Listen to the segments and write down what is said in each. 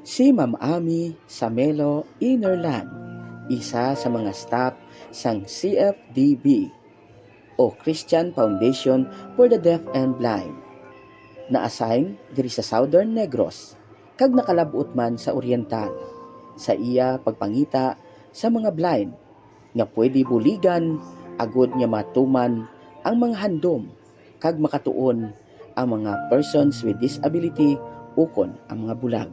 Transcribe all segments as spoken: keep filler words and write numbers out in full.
Si Ma'am Ami Samelo Innerland, isa sa mga staff sang C F D B o Christian Foundation for the Deaf and Blind. Na-assign diri sa Southern Negros, kag nakalab-ot man sa Oriental, sa iya pagpangita sa mga blind nga pwede buligan agud nga matuman ang mga handom kag makatuon ang mga persons with disability ukon ang mga bulag.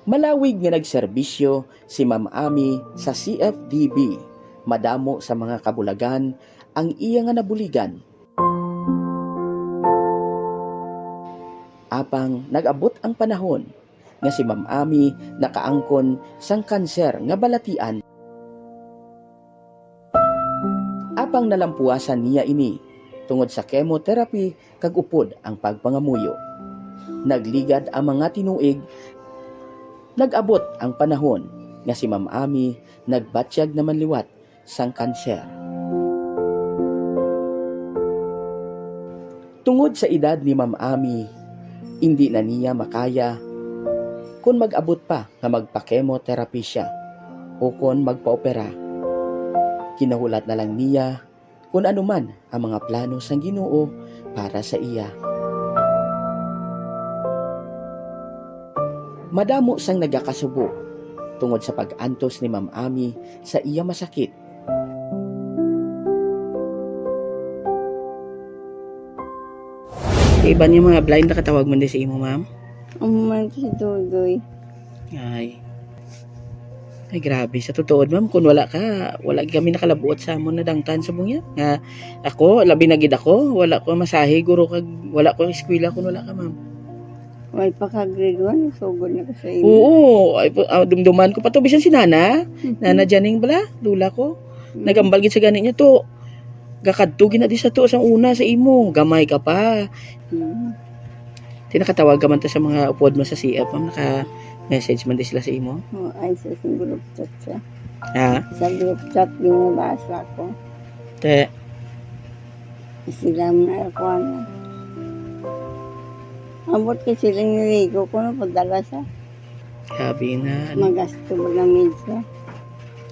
Malawig nga nagserbisyo si Ma'am Ami sa C F D B. Madamo sa mga kabulagan ang iya nga nabuligan. Apang nag-abot ang panahon nga si Ma'am Ami nakaangkon sang kanser nga balatian. Apang nalampuasan niya ini tungod sa chemotherapy kag upod ang pagpangamuyo. Nagligad ang mga tinuig, nag-abot ang panahon nga si Ma'am Ami nagbatyag naman liwat sang kanser. Tungod sa edad ni Ma'am Ami, indi na niya makaya kon mag-abot pa nga magpa-chemotherapy siya o kon magpaopera. Ginahulat na lang niya kon ano man ang mga plano sang Ginoo para sa iya. Madamo sang nagakasubo tungod sa pag-antos ni Ma'am Ami sa iya masakit. Iban nga mga blind nakatawag man di sa imo, ma'am? Ang man si Dodoy. Ay. Ay, grabe. Sa totoo, ma'am, kung wala ka, wala kami nakalabuot sa amon nadangtan sa bungya. Nga, ako, labi na gid ako, wala ko masahe, guro, kag wala ko eskwela kung wala ka, ma'am. Way pa ka grade one, sugod na ka sa imo. Oo, ay, pa- ah, dumduman ko pa to. Bisan si Nana, Mhm. Nana Janing bala, lula ko. Mm. Nagambal gid sa gani niya to. Gakadto gid na di sa to sang una sa imo. Gamay ka pa. Mm. Ti nakatawag ka man to sa mga upod mo sa C F, ma'am? Naka-message man di sila sa imo? Oh, ay, sa, sa group chat siya. Ha? Sa group chat, binabasa ko. Te. Sila na ako, ano. Ambot ko sila niligo ko, no, padala sa Grabe na, ano? Magasto ba namin sa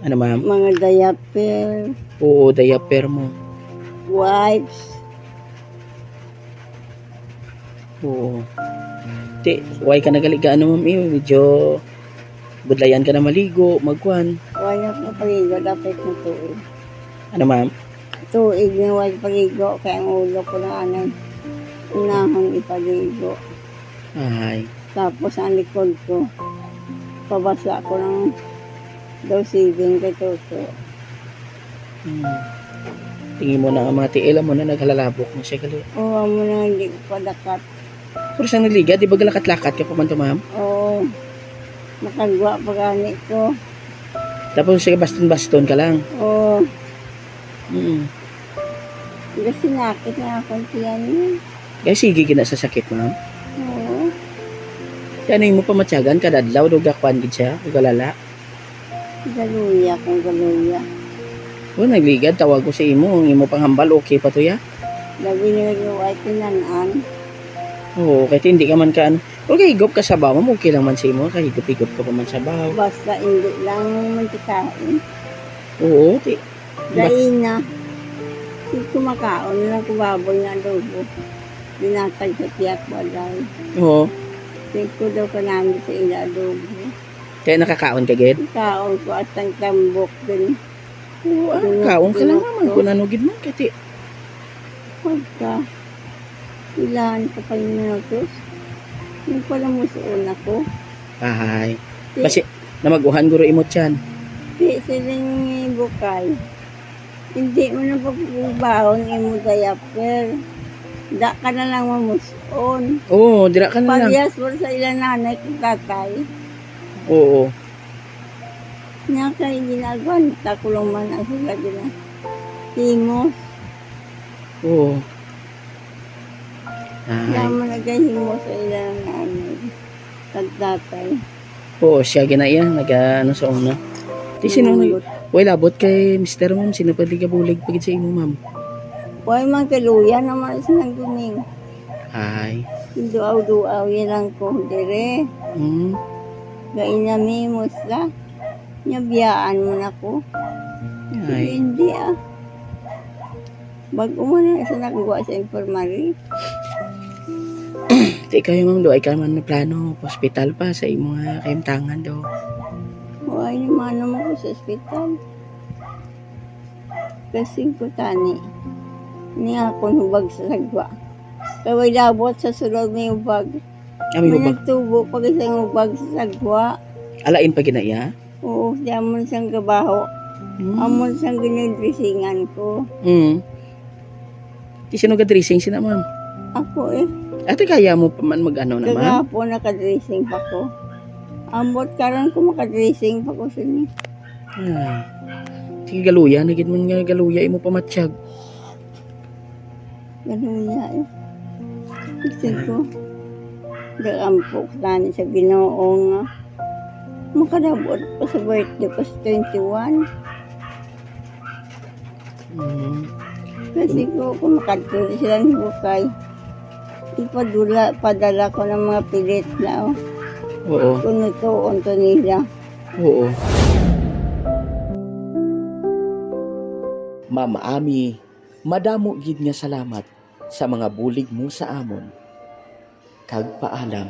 Ano, ma'am? Mga diaper, Oo, diaper mo. Wipes. Oo. Ti, why ka nagaliga, ano, ma'am, eh? Medyo budlayan ka na maligo, magkuan. Wala ko paligo, dapat ng tuig. Ano, ma'am? Tuig na wala paligo, kaya ang ulo ko na, ano, unahon ipaligo. Ay. Tapos ang likod ko, pabasa ko ng daw sibing kay Toto. Hmm. Tingin mo na ang mga tiil, amo na naghalalabok na siya, gali. Oo, amo na hindi ko padakat. Pero sa naliga, di ba galakat-lakat ka pa man to, ma'am? Oo. Makagwa pa gani ko. Tapos sige, baston-baston ka lang. Oo. Mm. Kasi nakit na akong tiyan niya. Kaya sige gina sa sakit, ma'am? Oo. Kaya ano yung mo pamatyagan, kada adlaw, daw gakuan gid siya, daw galala. Galuya kung galuya. O, nagligad, tawag ko sa imo, ang imo panghambal, okay pa to, ya? Labi na yung ay tinanan. Oo, kay hindi ka man ka, ano. Okay, higop ka sa bawa mo, okay lang man sa imo, kahigop-higop ka pa man sa bawa. Basta hindi lang man kikain. Oo, ti-, Dahil na, si kumakaon na lang ko baboy nga adobo. Dinatag sa tiyak balay. Oo. Tingko daw ka namin sa ila adobo. Kaya nakakaon ka, gid? Kaon ko at ang tambok din. Oo, ah, Dunok, kaon ka lang dunok naman ko. Kung ano, gid man, kati. Pagka, ilan ka pa yung minutos? Yung pala mo suon ako. Ahay. Di- Basi, namaguhan guro imo tiyan. Di siling bukal. Hindi mo na pagbaon imo diaper. Da ka na lang mamuson. Oo, dira ka na lang. Palyas mo sa ilang nanay kung tatay. Oo. Nga kay ginagwanta ko lang man ang sila gina-, himo. Oo. Ay. Nga man nagahimo sa ilang nanay kag tatay. Oo, siya gina iya, nag-, ano, sa una. Di sino nag-, Lambot. Way labot kay mister, ma'am, sino pa di kabulig pa gid sa imo, ma'am? Way man kaluya naman sa nagduning. Ay. Duaw-duaw, yan lang ko dire. Hmm. Gainamimos la. Nabiyaan mo na ko. Ay. Hindi, ah. Bago mo na sa nagwa sa infirmary. Di kayo, ma'am, do ay ka man na plano pa hospital pa sa imo nga kahimtangan do. Way ni mano mo ko sa ospital. Kasi ko tani. Ni akon hubag sa sagwa. Kay way labot sa sulod may hubag. Kami May hubag. Nagtubo pag isang hubag sa sagwa. Alain pa gina iya? Oo, di amon sang gabaho. Hmm. Amon sang ginidrisingan ko. Hmm. Di sino ga-dressing sina, ma'am? Ako eh. Ate, kaya mo pa man mag-ano na, ma'am? Kagahapon nakadressing pa ko. Ambot karon ko makadressing pa ko sini. Ay. Sige, galuya na gid man nga galuya imo pamatyag. Galuya eh. Kasi ko, nagaampo ko tani sa Ginoo nga makadabot pa sa birthday ko sa twenty-one. Mm. Kasi ko, kung makadto na sila ni Bukay, ipadula, padala ko ng mga pilit na, oh. Oo. Kung nutuon to nila. Oo. Ma'am Ami, madamo gid nga salamat sa mga bulig mo sa amon. Kag paalam.